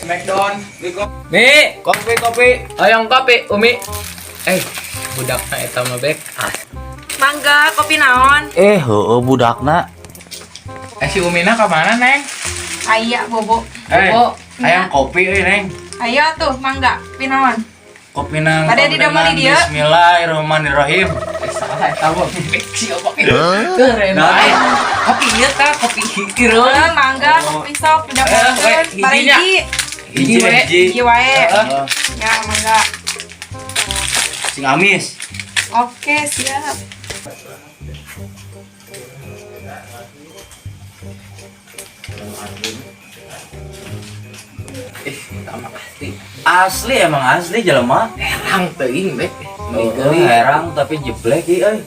Smackdown. Mi, Kopi kopi. Hayang kopi, Umi. Eh, budakna eta mah bek. Ah. Mangga kopi naon? Eh, heueuh budakna. Eh, si Umina ka mana, Neng? Aya bobo. Eh, Bobo. hayang kopi euy, Neng. Ayo tuh mangga kopi naon? Kopi nang Pada di damel di dieu. Bismillahirrahmanirrahim. Eh, salah eta mah bek si opak. Keren Nah. bae. Kopi ieu tah, kopi irung. Eh, mangga kopi sok Eh, we, didamelkeun. hijinya. Pariji. Hiji we. Hiji. Hiji wae. Heeh. Ya, mangga. Sing amis. Oke, siap. Eh, eta mah asli. Asli emang asli jelema. Herang teuing bek. Heeh, herang tapi jeblek ieu euy.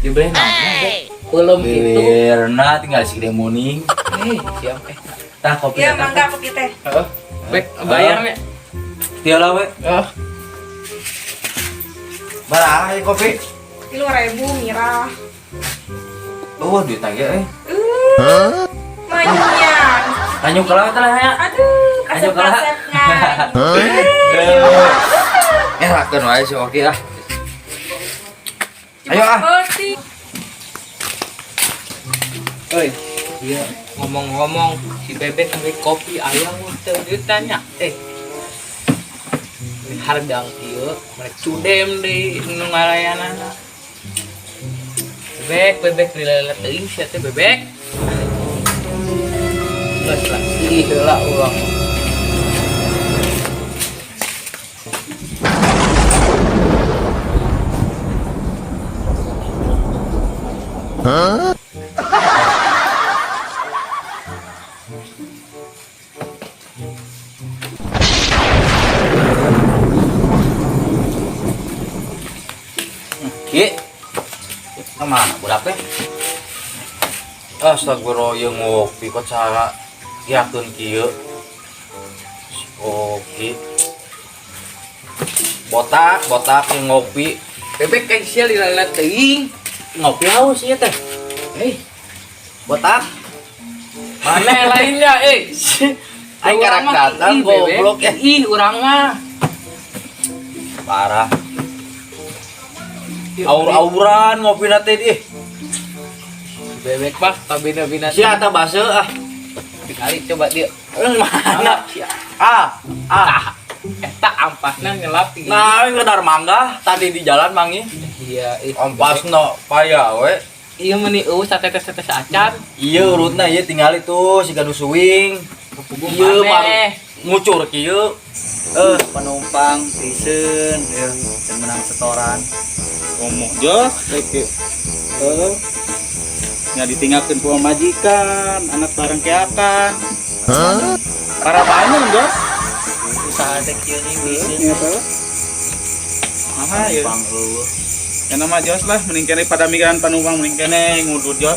Dibeli naon bek? Pelem itu. Birna tinggal segede muning. Eh, siap eh. Tah kopi. Ya, mangga kopi teh. Heeh. Bek, bayarnya. Tiala we. Heeh. Barang ieu kopi. 3.000 mirah. Oh, duit aja euy. Manyang. Tanjung kelah teh lah ya. Aduh, Ayo, kalah. kasep-kasep ngai. Eh, rakeun wae si Oki ah. Ayo, ah. Kopi. Oi, iya ngomong-ngomong si bebek sampai kopi ayam teu ditanya. Eh. Hardang ieu mereka cudem deui nu ngalayanana. Bebek, bebek dilele teuing sia teh bebek. Geus lah, ih heula ulang. Ki. Kemana budak teh? Astagfirullah ieu ngopi kok cara yakeun kieu. Si Oki. Botak, botak yang ngopi. Bebek kayak sia dilele teuing. Ngopi haus ieu teh. Eh, Botak. mana yang lainnya eh? Aing karak Urang mah, datang ih, bebek. goblok ya. Ih, urang mah. Parah. Aur-auran ngopi teh ih. Bebek mah kabina-bina Sia eta base ah. Dikali coba dia. Eh, mana? Sia. Ah, ah. Eta ampasna nyelap gitu. Nah, ini ngedar mangga tadi di jalan mangi. Iya, ih. Ampasna paya we. Iya meni eueuh satetes-tetes acan. Iya urutna ieu tinggal itu si gaduh suwing. Iya baru ngucur kieu. Eh, penumpang tisen ya, dan menang setoran. Ngomong jos rek eh nya ditinggalkeun ku majikan anak bareng keakan para banyak jos Usaha teh kieu nih tisen. nya teh Aha, ya. Penumpang eueuh. Ya nama jos lah, mending kene pada mikiran penumpang mending kene ngudut jos.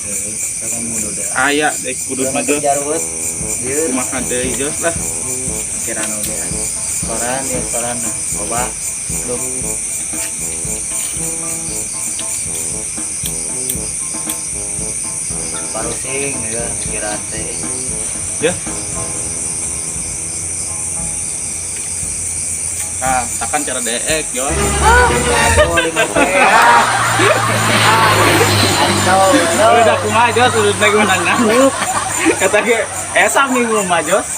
Heuh, sekarang ngudut deh. Aya dek kudut mah jos. Jarwet. Ieu Kumaha deui jos lah. pikiran oge. Setoran ya setoran nah. Loba. Duh. Parusing ya pikiran teh. Ya. Ah, takkan cara deek jos. Aduh, lima teh. Aduh, Udah kumaha jos, udah naik menang nanguk. Kata ge, esa minggu mah jos.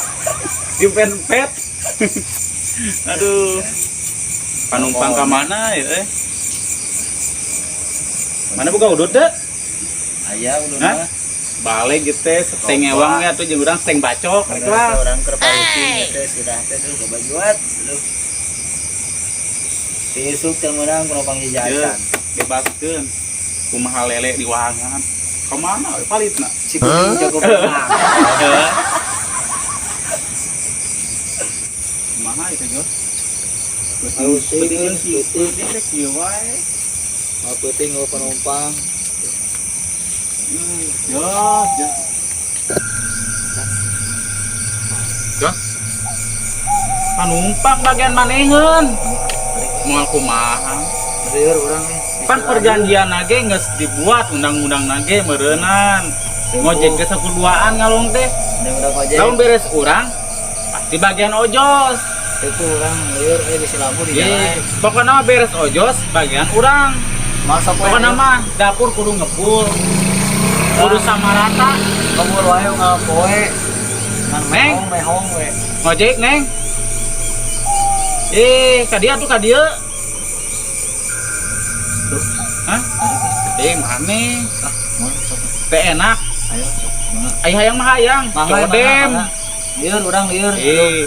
Di pet. Aduh. Panumpang ka mana ya eh? Mana buka udut deh? Aya udut Hah? mah. Balik gitu teh, seteng ewang ya tuh jeung urang seteng bacok rek lah. Orang keur parusing teh sirah teh tuh kebajuat. Duh. Tisuk teu meunang penumpang Ya, jajan. bebaskeun. Kumaha lele di wahangan. Ka mana we palitna? Si kuning jago berenang. Heeh. Kumaha itu jos? Pusing, Penting kieu rek kieu wae. Mau penting eueuh penumpang. Jos, jos. Jos. Panumpang bagian maneheun. Moal kumaha? Lieur urang eh. Pan perjanjian nage geus dibuat undang-undang nage meureunan. Ngojek ge sakuduaan ngalung teh. Undang-undang ojek. Lamun beres urang Di bagian ojos. Itu urang lieur euy bisi labu di Ye, jalan. pokoknya mah beres ojos bagian urang. Masa poe. Pokoknya mah dapur kudu ngebul. Kudu sama rata. Ngebul wae ngapoe. Ngan Neng. mehong mehong we. Ngojek, Neng. Eh, ka dieu atuh ka dieu. Tuh. Hah? Eh, mana? Ah, moal sok. Teh enak. Ayo sok. Mangga. Ai hayang mah hayang. Mangga, Codem. mangga, mangga. Lieur urang lieur. Eh,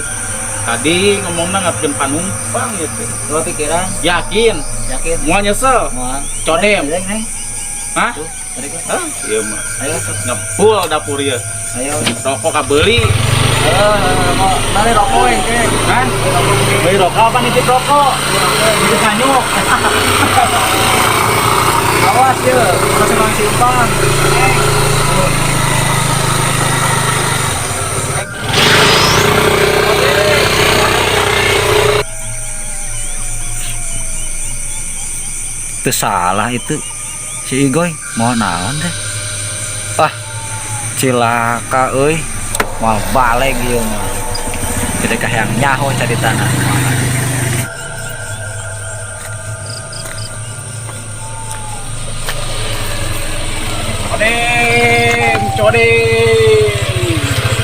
tadi ngomongna ngapkeun panumpang gitu. Dua pikiran, Yakin, yakin. moal nyesel. Moal. Codem. Neng, neng. Hah? Tuh, tarik lah. Hah? Iya mah. Ayo sok. Ngebul dapur ieu. Ayo. Rokok kabeli. Ayo, rokok. Mari rokok we, ke. Hah? Beli rokok apa nitip rokok? Nitip nganyuk. Awas ya, ulah simpang simpang. Itu salah itu si Igoy mau naon deh. Ah, cilaka euy. Moal balik ieu mah. Jadi kahayang nyaho caritana. Codem, codem.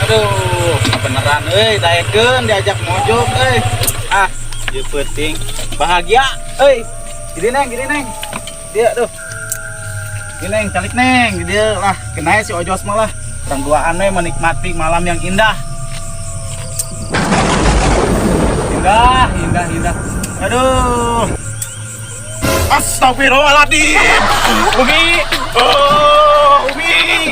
Aduh, beneran euy daekeun diajak mojok euy. Ah, ieu peuting. Bahagia euy. Gini neng, gini neng. Dia tuh. Gini neng, calik neng. Dia lah, kena si Ojos malah. Orang duaan we menikmati malam yang indah. Indah, indah, indah. Aduh. Astagfirullahaladzim. Umi. Oh, Umi.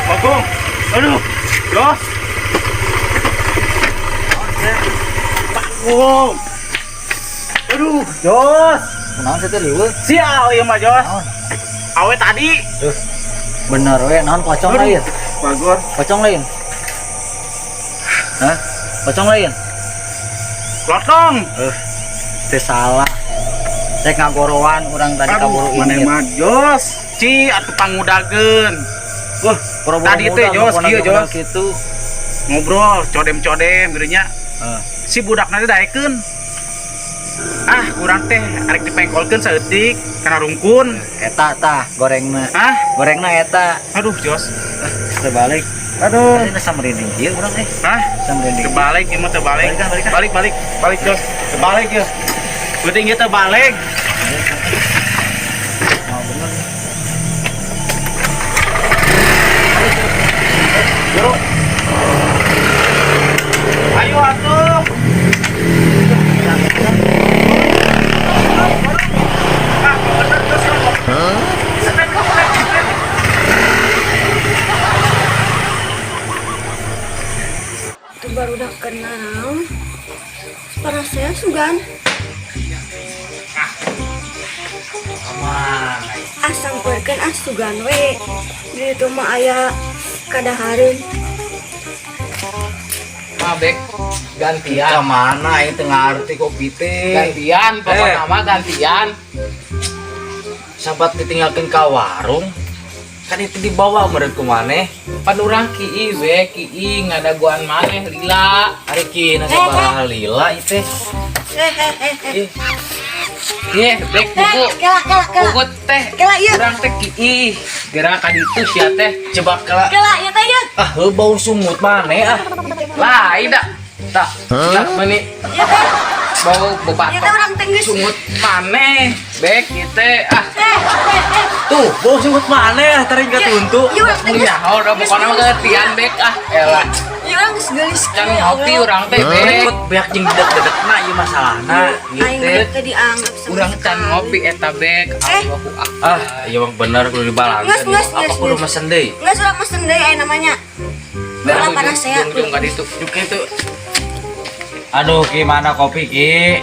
Bagong. Aduh. Jos. Bagong. Aduh, Jos. Naon sih teh lieur? Sial ieu mah, Jos. Naon? Awe tadi. Bener we, naon pocong lain? Bagus. Pocong lain? Hah? Pocong lain? Lotong. Teu salah. Rek ngagorowan urang tadi kaburu Aduh, ini. maneh mah Jos. Ci atuh pangudageun. Wah, boro-boro Tadi teh, muda, Jos, ngomongna kieu, ge Jos. Kitu. Ngobrol codem-codem gitu nya. Heeh. Si budak nanti daekeun. Ah, urang teh arek dipengkolkeun saeutik kana rungkun. Eta tah gorengna. Hah? Gorengna eta. Aduh, Jos. Terbalik. Aduh. Tadi asa merinding kieu urang eh. Hah? Asa merinding. Terbalik ieu mah terbalik. Balik ah, balik ah. Balik, balik. Balik, Jos. Terbalik ya. Penting ieu terbalik. Oh, bener. Yuk. Ayo atuh. Ah, bener, Jos. Step, step, step. Itu baru udah kenal. Para saya sugan. Ah, sampeurkeun ah sugan we. Di ditu mah aya kadahareun. Mah bek gantian. Ka mana ieu teu ngarti kopi teh. Gantian pokoknya Eh. mah gantian. Sampat ditinggalkeun ka warung. Kan itu dibawa meureun ku maneh. Pan urang kii we kii ngadaguan maneh lila. Ari ki na sabaraha lila ieu teh. Eh eh eh eh. Ih, Ye bek Eh, buku. kela kela kela. Buku teh. Kela ieu. Urang teh kii. Gerak ka ditu sia teh. coba kela. Kela ieu teh ieu. Ah, heuh bau sungut maneh ah. Lah, ida. Tah, lah meuni Ieu teh. bau Ieu teh bebatok. urang teh geus. Sungut maneh bek ieu teh ah. Eh eh eh. Tuh, bau sungut maneh ah taring ka tuntu. Ieu urang teh geus. Ya, udah pokoknya mah gantian bek ah. Elah. Ieu urang geus geulis Can kieu, ya ngopi Allah. urang teh bek. Ikut beak jeung dedek-dedekna ieu masalahna Aing gitu. mah teh dianggap sama Urang can sekali. ngopi eta bek. Eh. Allahu akbar. Ah, iya bang bener kudu dibalangkeun. Nges, nges, Apa nges, kudu nges. mesen deui? Nggak urang mesen deui aya namanya. Ulah panas saya. Jung ka ditu. Juk itu. Aduh, Ki mana kopi Ki?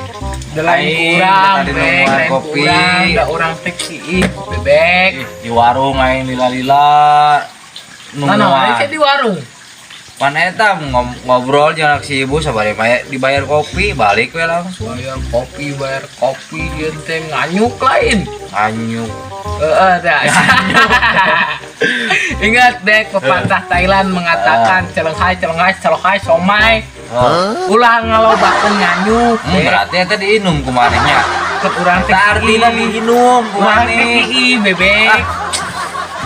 Lain Aing, kurang, tadi bek, nungguan lain kopi. kurang, da urang teh kii bebek. Ih, di warung aing lila-lila Nah, nah, nungguan. di warung. Pan eta ngobrol jeung anak si ibu sabari mah dibayar kopi, balik we langsung. Bayar kopi dia teh nganyuk lain. Anyuk. Heeh, dah. Ingat deh, pepatah Thailand mengatakan celenghai celenghai celohai somai. Oh. Ulah ngalobakeun nganyuk. Berarti eta diinum ku manehnya. Ke urang teh Eta artina diinum ku urang teh maneh. kieu, bebek.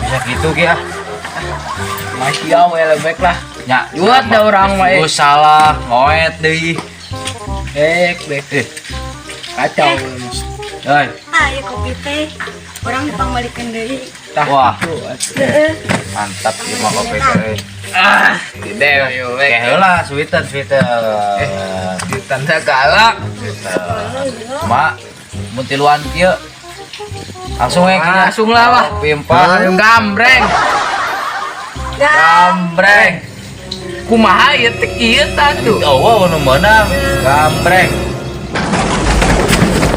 Bisa gitu ge ah. Masih ya we lebek lah. Nya, Juat dah urang mah, eh. Gua salah, ngoet deui. Bek, bek. Eh, Kacau. euy. Ah, ieu kopi teh. Urang dipangbalikeun deui. Tah, Wah. gitu, atuh. Heeh. Mantap ieu mah kopi teh euy. Ah, gede yo bek. Kayak heula sweeten sweeten. Di tanda galak. Mak, mun tiluan kieu. Langsung we kieu. Langsung lah, wah. Kopi empat. Ayo gambreng. Gam. Gambreng. Kumaha ieu teh kieu tah tuh. Oh, wow, nu meunang. Gambreng.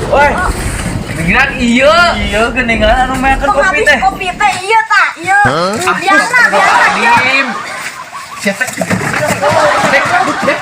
Woi, Geningan ieu. iya geuningan anu meakeun Kok kopi habis teh. kopi teh iya tah, iya. Biasa, biasa. Astagfirullahaladzim. Sia teh. Dek, dek.